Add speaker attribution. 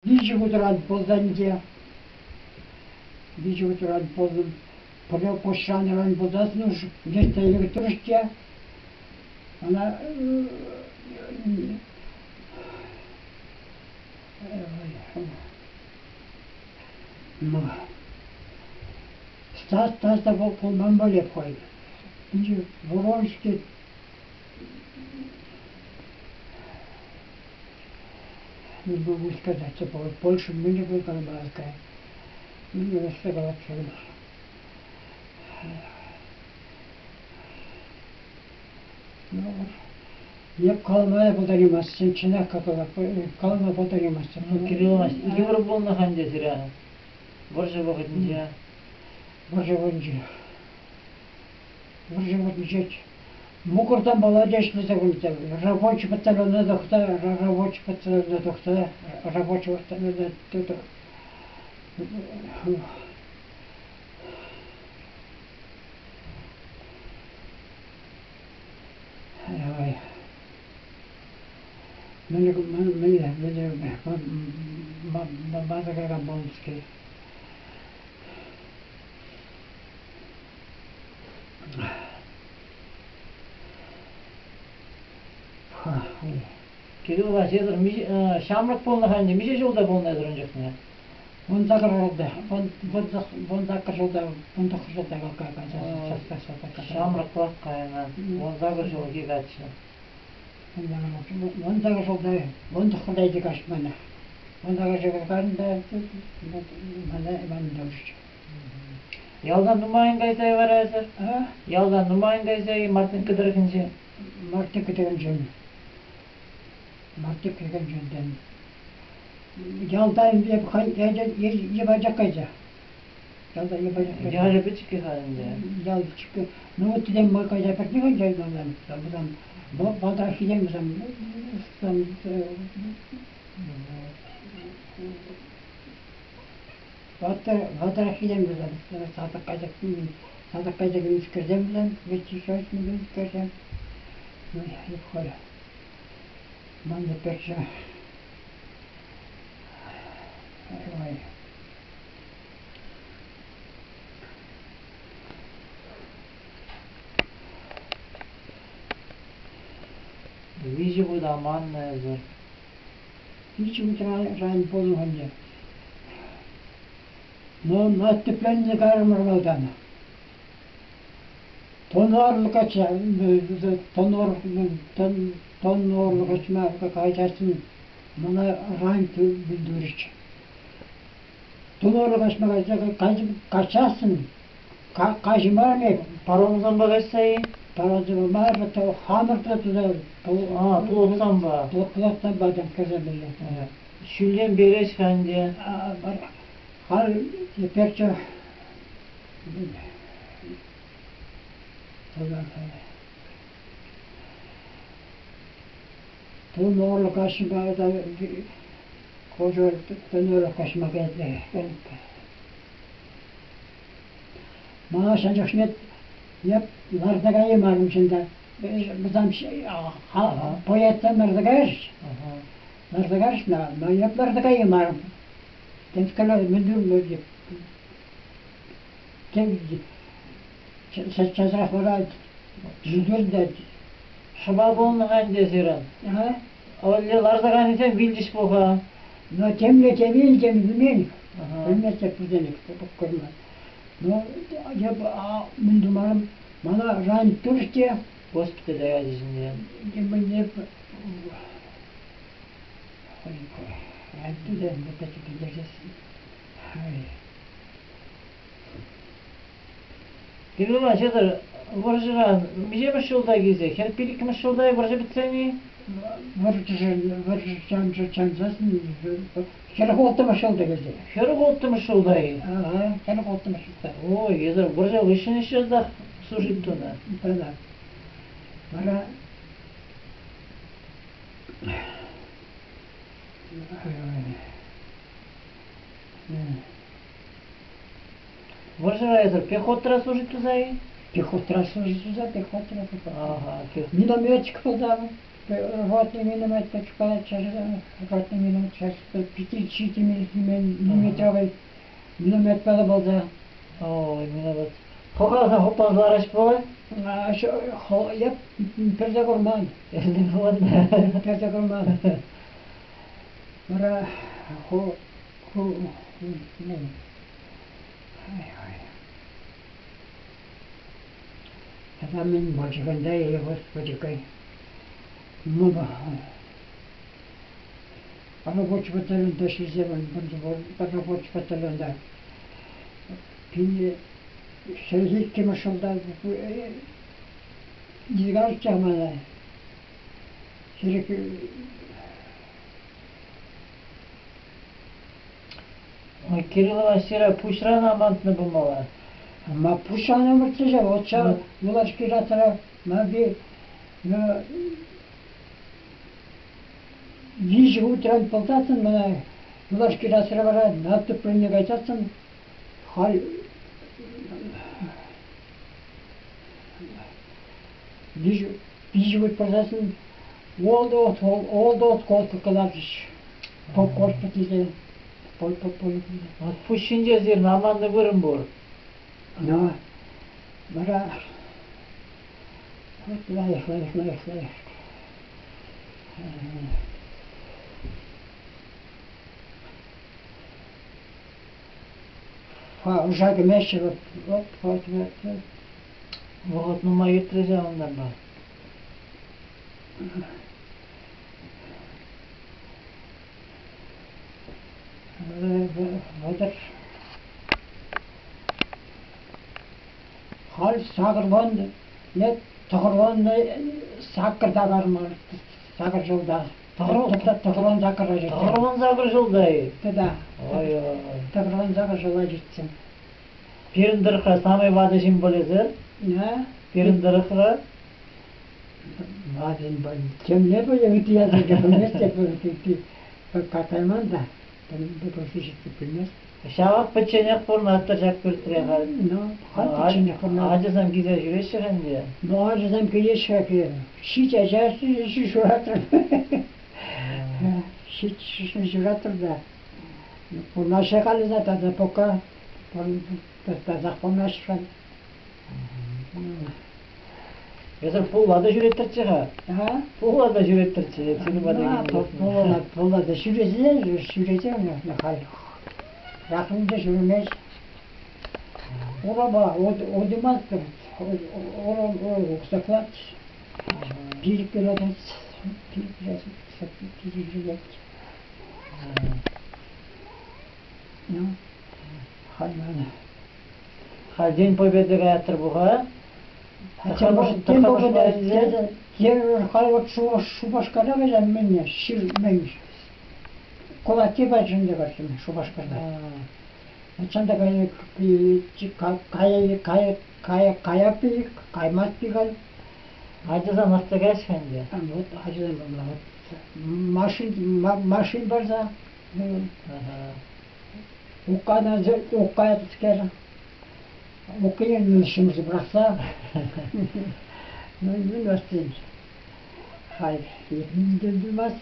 Speaker 1: Виҫӗ хутран пулсан те, виҫӗ хутран пулнӑ, пӗрре пуҫранран пулсассӑн уж виҫсе лектрӗҫ те ӑна ну, Стас Стас та пулман пуль эп хӑй. Воронский Не могу сказать, больше мы не будем. Ну, эп калама пултараймастӑн, чӑнах калама пултараймастӑн.
Speaker 2: Ну, Кирилл Иванович, йывӑр пулнӑ-ха ӗнтӗ сире вӑрҫӑ вӑхӑтӗнче.
Speaker 1: Вӑрҫӑ вӑхӑтӗнче. Вӑрҫӑ вӑхӑтӗнче Мукӑртан палать ӗҫлесе кунта. Рабочи батальона тухса, рабочи батальона тухса, рабочи батальона Ой. Мӗнле мӗнле мӗнле Болонский.
Speaker 2: Кирилл Васильевич ҫамрӑк пулнӑ-ха ӗнтӗ. Миҫе ҫулта пулнӑ эсӗр ун чухне?
Speaker 1: 18 ҫулта, 18 ҫулта, 19 ҫулта
Speaker 2: Ҫамрӑклах кайнӑ. 18 ҫулхи каччӑ.
Speaker 1: 18 ҫулта, 19 ҫулта каҫман. 18 ҫулта та мана Иван Петрович.
Speaker 2: Ялтан нумайӑн кайса-и вара эсӗр? Ялтан нумайӑн кайса-и Мартынкка тӑрӑхӗнче?
Speaker 1: Мартынкка тӑрӑхӗнчен. Мартынкка тӑрӑхӗнчен. Ялта эп ачах кайса. Ялта эп ачах кайса.
Speaker 2: Ялӗ пӗчӗккӗ-ха ӗнтӗ.
Speaker 1: Ял пӗчӗккӗ. Ну вот тем мы кайса пӗтнӗ кайса там, балдаххисем там, Ватӑраххисем вӗсем, салтак кайса килнӗскерсем вӗсем, вӗҫҫӗ Ну, халь ман пӗрчӗ. Ой.
Speaker 2: Виҫӗ хут аманнӑ эсӗ.
Speaker 1: Виҫӗ хутран пулнӑ ӗнтӗ. Но наступленнӗ карӑмӑр малтан. Тонарлӑ качча, тонор, тонорлӑ качма кайсассӑн мана ран вилдурӗҫ. Тонорлӑ каҫма кайса качассӑн каҫмарӑм эп.
Speaker 2: Паромсемпе каҫса-и?
Speaker 1: Паромсемпе мар, хамӑр та туса
Speaker 2: Плотсампа.
Speaker 1: Плотсампа кӗрсе мелле.
Speaker 2: Ҫӳлтен переҫ-ха ӗнтӗ.
Speaker 1: Халь теперччӗ тун урлӑ каҫма кожа тун урлӑ каҫма Мана ҫав чухне эп ларса каяймарӑм ҫынта. Вӗсем поэтсем ларса кайрӗҫ. Ларса кайрӗҫ, но эп ларса каяймарӑм. Темскерле мӗн тем часрах вара ӳкернӗ.
Speaker 2: Шӑпа пулнӑ-ха ӗнтӗ сирӗн. Олле ларса кайнисем вилчӗҫ пулха.
Speaker 1: Но темле те вилтӗм, вилмен. Вилместӗп вӗсене курма. Ну, эп мӗн тумарӑм, мана ран турӗҫ те.
Speaker 2: Госпитале ячӗҫ ӗнтӗ.
Speaker 1: Эп
Speaker 2: Кирилл Ҫетӗр вӑрҫӑран миҫемӗш ҫулта килсе? 45-мӗш ҫулта вӑрҫӑ пӗтсен-и?
Speaker 1: Вӑрҫӑ чансассӑн 46-мӗш ҫулта килсе.
Speaker 2: 46-мӗш ҫулта-и?
Speaker 1: Ага, 46-мӗш ҫулта.
Speaker 2: Ой, эсӗ вӑрҫӑ хыҫҫӑн ӗҫлесех служить тунӑ.
Speaker 1: Да-да. Вара
Speaker 2: Вӑрҫӑра эсӗр пехотра служить туса-и?
Speaker 1: Пехотра служить туса, пехотра.
Speaker 2: Ага.
Speaker 1: Минометчик пулса. Ротный миномет ротный миномет 5,7 миллиметровый миномет пулса.
Speaker 2: Ой, миномет. Хохаласан хупланса лараҫ пулать?
Speaker 1: Эп персе курман.
Speaker 2: Эсӗ курман.
Speaker 1: Персе курман. Вара ху ху мӗн? Ай-ай. Тата мӗн пулчӗ и, Господи, кай. Ну, рабочий батальонта ӗҫлесе рабочий батальонта 1942 ҫулта илсе мана 40
Speaker 2: Кириллова сире пуҫран амантнӑ пулмалла.
Speaker 1: Ма пуҫран амантнӑ ҫав. Вот ҫав юлашки ратра ман виҫӗ хутран пулсассӑн мана юлашки ратра вара наступление кайсассӑн халь виҫӗ хут пырсассӑн олдо осколка кӑларчӗҫ. Госпитальте.
Speaker 2: Вот пуҫ ҫинче сирӗн аманнӑ вырӑн пур.
Speaker 1: Ну, вара вот лайӑх, лайӑх, лайӑх, лайӑх. Ӑша кӗмеҫҫӗ вот, вот, вот, вот.
Speaker 2: Вӑхӑт нумай иртрӗ ҫав унтанпа.
Speaker 1: Вӑтӑр халь 88 нет, 98-та ларман, 8 ҫулта. 98-а ҫитсен.
Speaker 2: 98 ҫулта-и?
Speaker 1: Да.
Speaker 2: Ой-ой.
Speaker 1: 98 ҫула ҫитсен.
Speaker 2: Пирӗн тӑрӑхра самый ватӑ ҫын пуль эсир?
Speaker 1: Да.
Speaker 2: Пирӗн тӑрӑхра?
Speaker 1: Ватӑ темле пулӗ, ытти ялсенче пӗлмест те, кайман та. Пӗлмест.
Speaker 2: Ҫавах пӗчченех пурӑнатӑр ҫак пӳртре халь.
Speaker 1: Ну, халь пӗчченех пурӑнатӑп.
Speaker 2: Ачасем килсе ҫӳреҫҫӗ ӗнтӗ.
Speaker 1: Ну, ачасем килеҫҫӗ. Ҫич ача ҫуратрӑм. Ҫич ҫуратрӑм та. Пурӑнаҫҫӗ халӗ тата пока татах пурӑнаҫҫӗ.
Speaker 2: Эсир пулла та ҫӳреттӗрччӗ-ха.
Speaker 1: А?
Speaker 2: Пулла та ҫӳреттӗрччӗ. Сирӗн пата
Speaker 1: Пулла, пулла та ҫӳресе, ҫӳресе халь. Рахминче ҫӳремест. Урапа утмастӑп. Уксаклать. Пилӗк юратать. Пилӗк юратать. Пилӗк Ну, халь мана.
Speaker 2: Халь День Победы каятӑр пуха.
Speaker 1: Халь вот Шупашкарта кайсан мӗнне, мӗн, кулакки пачӗ кайсам Шупашкарта. Чӑн та кая кая кая каяп-и, каймасть-и халь.
Speaker 2: Ачасем ӑсса каяҫҫӗ ӗнтӗ.
Speaker 1: Вот ачасем машин машин парса уккана уккаятскер уккине ҫимӗҫе пӑрахса ну мӗн вастин халь тумасть.